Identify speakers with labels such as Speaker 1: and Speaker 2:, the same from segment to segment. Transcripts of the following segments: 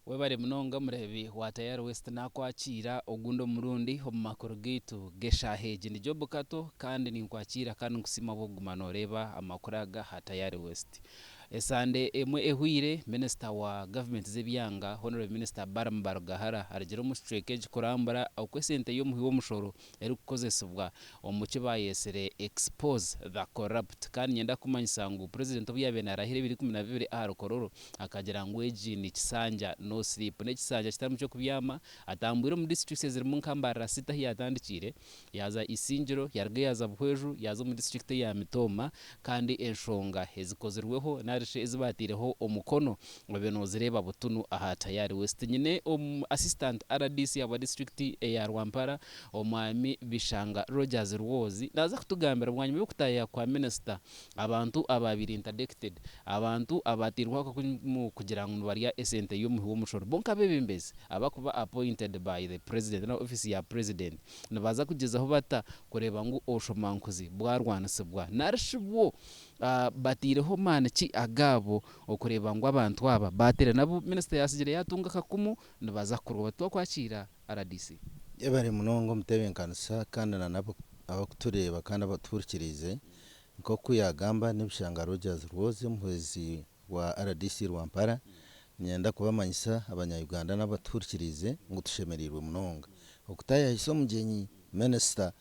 Speaker 1: Webare munonga mureebi wa Tayari West nakwakiira ogundi omurundi omu makuru gaitu g'eshaaha egi. Ndi Job Kato kandi ninkwakiira kandi nkusiima ahabw'okuguma noreeba amakuru aga aha Tayari West. Esande emwe ehweire, Minisita wa gavumenti z'ebyanga, Hon. Minisita Balaam Barugahara arugire omu kicweka eki kurambura oku esente y'omuhi w'omushoro erikukozesibwa omu ki baayetsire Expose the Corrupt. Kandi niinyenda kukumanyisa ngu Purezidenti obu yaabaire naarahira ebiro 12 ahari Kololo, akagira ngu egi ni kisanja no sleep. N'ekisanja kitarimu ky'okubyama. Atambwire omu disiturikiti ezirimu nka Mbarara City ahu yaatandikiire, yaaza Isingiro, yaarugayo yaaza Buhweju, yaaza omu disiturikiti eya Mitooma kandi enshonga ezikozirweho nari shi ezi baataireho omukono obe noozireeba butunu aha Tayari West. Nyine omu Assistant rdc ahabwa disiturikiti eya Rwampara, Omwami Bishanga Rogers Rwozi naaza kutugambira bwanyima y'okutaaya kwa minisita abantu abaabaire interdicted, abantu abaateirweho akakumu kugira ngu nibarya esente y'omuhi w'omushoro bo nk'abeebembezi abarikuba appointed by the President na ofiisi ya President nibaza kugyezaho bata kureeba ngu obushomankuzi bwarwanisibwa nari shi bwo bataireho maani ki agaabo okureeba ngu abantu aba baateera nabo minisita yaatsigire yaatunga akakumu nibaza kukorwa bata Twakwakiira Rdc.
Speaker 2: Yebare munonga omutebenkanisa kandi na n'abakutureeba kandi abatuhurikiriize. Nk'oku yagamba n'ebishanga Rogers Rwozi omuhwezi wa rdc Rwampara, niinyenda kubamanyisa abanya Uganda n'abatuhurikiriize ngu tushemereirwe munonga okutaayahisa omugyenyi minisita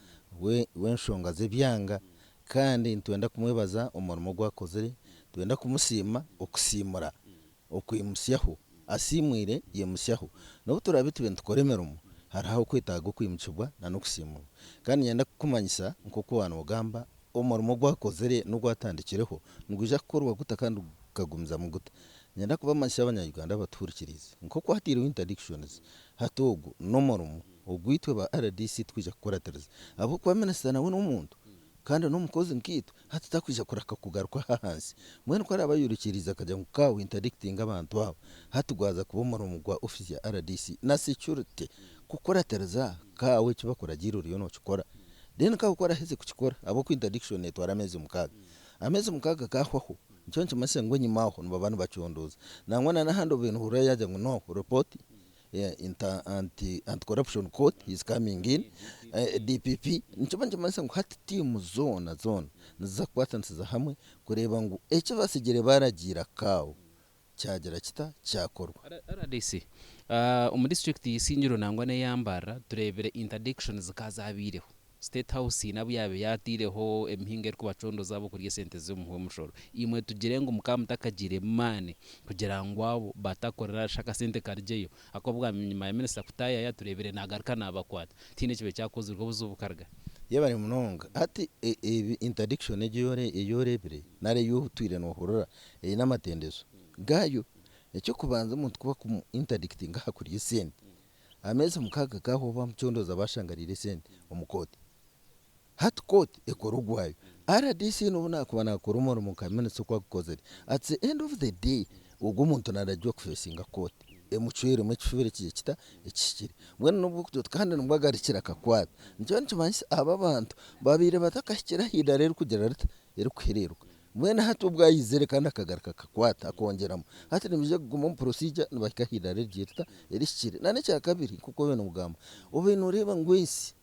Speaker 2: w'enshonga z'ebyanga kandi nitwenda kumwebaza omurimo ogu akozire, nitwenda kumusiima okusiimura Okwimutsyaho, Asiimwire yaimutsyaho. N'obu turaabe tube nitukora emirimo, hariho ah'okwetaaga okwimukibwa n'okusiimurwa. Kandi niinyenda kukumanyisa nk'oku waaba noogamba, omurimo ogu akozire n'ogu atandikireho nigwija kukorwa guta kandi gukagumizamu guta. Niinyenda kubamanyisa Abanya-Uganda abatuhurikiriize, nk'oku hataireho interdictions, hati ogu n'omurimo ogu itwe ba rdc tukwija kukuratiriza ahabw'okuba minisita nawe n'omuntu. Kandi n'omukozi nkaitwe hati takwija kureka kugaruka aha ahansi. Mbwenu ku araabe ayorikiriize akagira ngu ka winterdictinge abantu abo, hati gwaza kuba omurimo gwa ofiisi ya rdc na security kukuratiriza kaawe eki bakuragiire oriyo nookikora. Then kaawe ku oraheze kukikora ahabw'okuba interdiction neetwara ameezi mukaaga. Ameezi mukaaga gaahwaho, nikyo nikimanyisa ngu enyima aho nibaba nibacondooza. Nangwa na n'ahandi obu nohurira yaagira ngu no report Inter anti anti corruption court is coming in DPP nikiba nikimanyisa ngu hati tiimu zoona zoona niziza kukwatanisiza hamwe kureeba ngu eki batsigire baragiira CAO kyagira kita kyakorwa.
Speaker 1: Rdc, Omu disiturikiti ya Isingiro nangwa n'eya Mbarara tureebire interdiction zikaba zabaireho. State House haine abu yaabaire yaataireho emihingo erikubacondoza ahabw'okurya esente z'omuhi w'omushoro. Imwe tugire ngu mukaba mutakagiiremu maani kugira ngu abo batakorera shi akasente karugyeyo ahakuba bwanyima ya minisita kutaayaaya tureebire naagaruka naabakwata. Tihaine ekibaire kyakozirwe obuzibu bukaruga.
Speaker 2: Yebare munonga. Hati ebi interdiction egi ei oreebire nari ei otwire noohurira eine amatendezo gaayo. Eky'okubanza omuntu ku bakumu interdictinga aha kurya esente, Ameezi mukaaga gaahwaho bamucondooza baashanga ariire esente omu kooti. Hati kooti ekora ogwayo. Rdc n'obu naakuba naakora omurimo nka minisita oku agukozire, at the end of the day ogwo omuntu naaragiirwa kufeesinga kooti emucweremu ekifubiro ekiri kita? Ekihikire. Mbwenu n'obwo kugira oti kandi nibwo agarukire akakwata. Nikyo nikimanyisa aba abantu babaire batakahikire aha idaara erikugira rita? Erikuhereeruka. Mbwenu hati obu aizire kandi akagaruka akakwata akongyeramu, hati nibaija kuguma omu procedure nibahika aha idaara erigira rita, erihikire. Na n'ekyakabiri nk'oku obaire noogamba, obaire nooreeba ngu ensi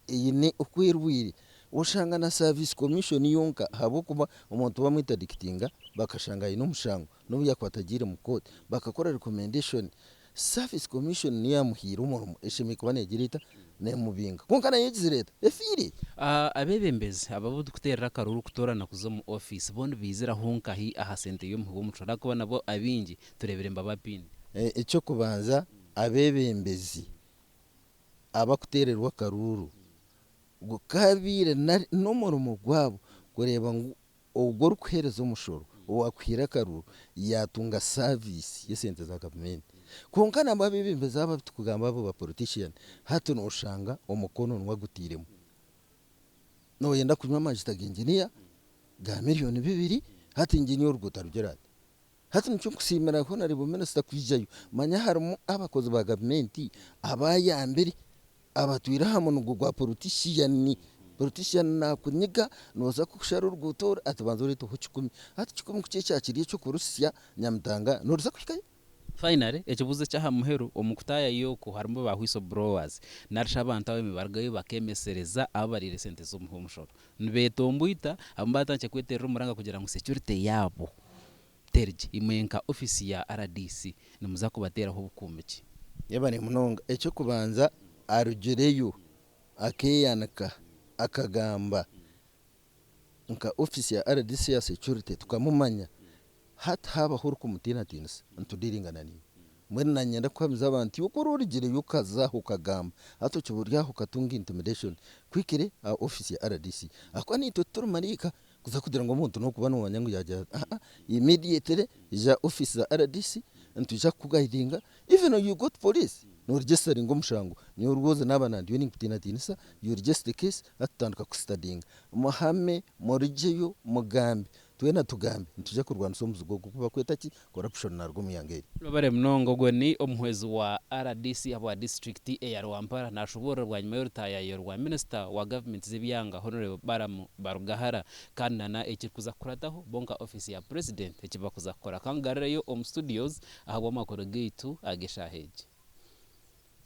Speaker 2: eine oku erwaire, oshanga na service commission yonka ahabw'okuba omuntu bamwinterdictinga bakashanga aine omushango n'obu yaakuba atagiire mu kooti, bakakora recommendation, Service Commission niyo yamuhaire omurimo eshemereire kuba negira eta? Nemubinga. Kwonka nayo egizire eta? Efiire.
Speaker 1: Abeebembezi aba abu turikuteerera akaruuru kutoorana kuza omu ofiisi bo nibaiziraho nkahi aha sente y'omuhi w'omushoro ahakuba nabo abaingi tureebire nibaba pinned?
Speaker 2: Eky'okubanza abeebembezi abakuteererwa akaruuru gukabaire n'omurimo gwabo kureeba ngu Ogwo orikuheereza omushoro owaakuhaire akaruuru yaatunga saviisi y'esente za gavumenti. Kwonka nabo abeebembezi abo abu turikugamba abo ba politician hati nooshanga omukono niwe agutairemu. Nooyenda kunywa amajuta g'engineer ga miriyoni bibiri hati engineer oruguuto arugire ata? Hati nikyo nkusiimira Honarebo Minisita kwijayo. Manya harimu abakozi ba gavumenti abaayambire abatwire aha munugo gwa politician. Politician nakunyiga noza kushara oruguuto oru ati banza oreeteho kikumi. Hati kikumi ku kiri eky'okurusya Nyamitanga noruza kuhikayo?
Speaker 1: Finally, ekibuuzo eky'aha muheru, omu kutaayaaya oku harimu ba whistle blowers nari shi abantu abamwe nibarugayo bakeemesereza abu bariire esente z'omuhi w'omushoro. Nibeetomboita, abamwe baatandikire kweteerera omuranga kugira ngu security yaabo teri gye. Imwe nka ofiisi ya rdc nimuza kubateeraho obukuumi ki?
Speaker 2: Yebare munonga. Eky'okubanza arugireyo akeeyanika akagamba nka ofiisi ya rdc ya security tukamumanya hati haabaho orikumutiinatiinisa nitudiiringana naiwe. Mbwenu nanyenda kuhamiza abantu iwe ku origireyo okaza aho okagamba hati okiba ori aho okatunga intimidation kuhikire aha ofiisi ya rdc ahakuba naitwe tituri maraika kuza kugira ngu omuntu nokuba nomanya ngu yagira ati aa immediately ija ofiisi za rdc nitwija kukugayidinga even you go to police noregisteringa omushango nyowe rwozi naaba nandiyo ninkutiinatiinisa you register a case hati tutandika kustadinga muhame murugyeyo mugambe Twena tugambe, nitwija kurwanisa omuzigu ogu ogu barikweta ki? Corruption naaruga omu ihanga eri.
Speaker 1: Webare munonga ogwo ni omuhwezi wa rdc ahabwa disiturikiti eya Rwampara nashoboorora bwanyima y'orutaayaayo rwa minisita wa gavumenti z'ebyanga Hon. Balaam Barugahara kandi na ekirikuza kukurataho bo nka ofiisi ya Purezidenti ekibakuza kukora. Kankugarureyo omu studios ahabw'amakuru gaitu ag'eshaaha egi.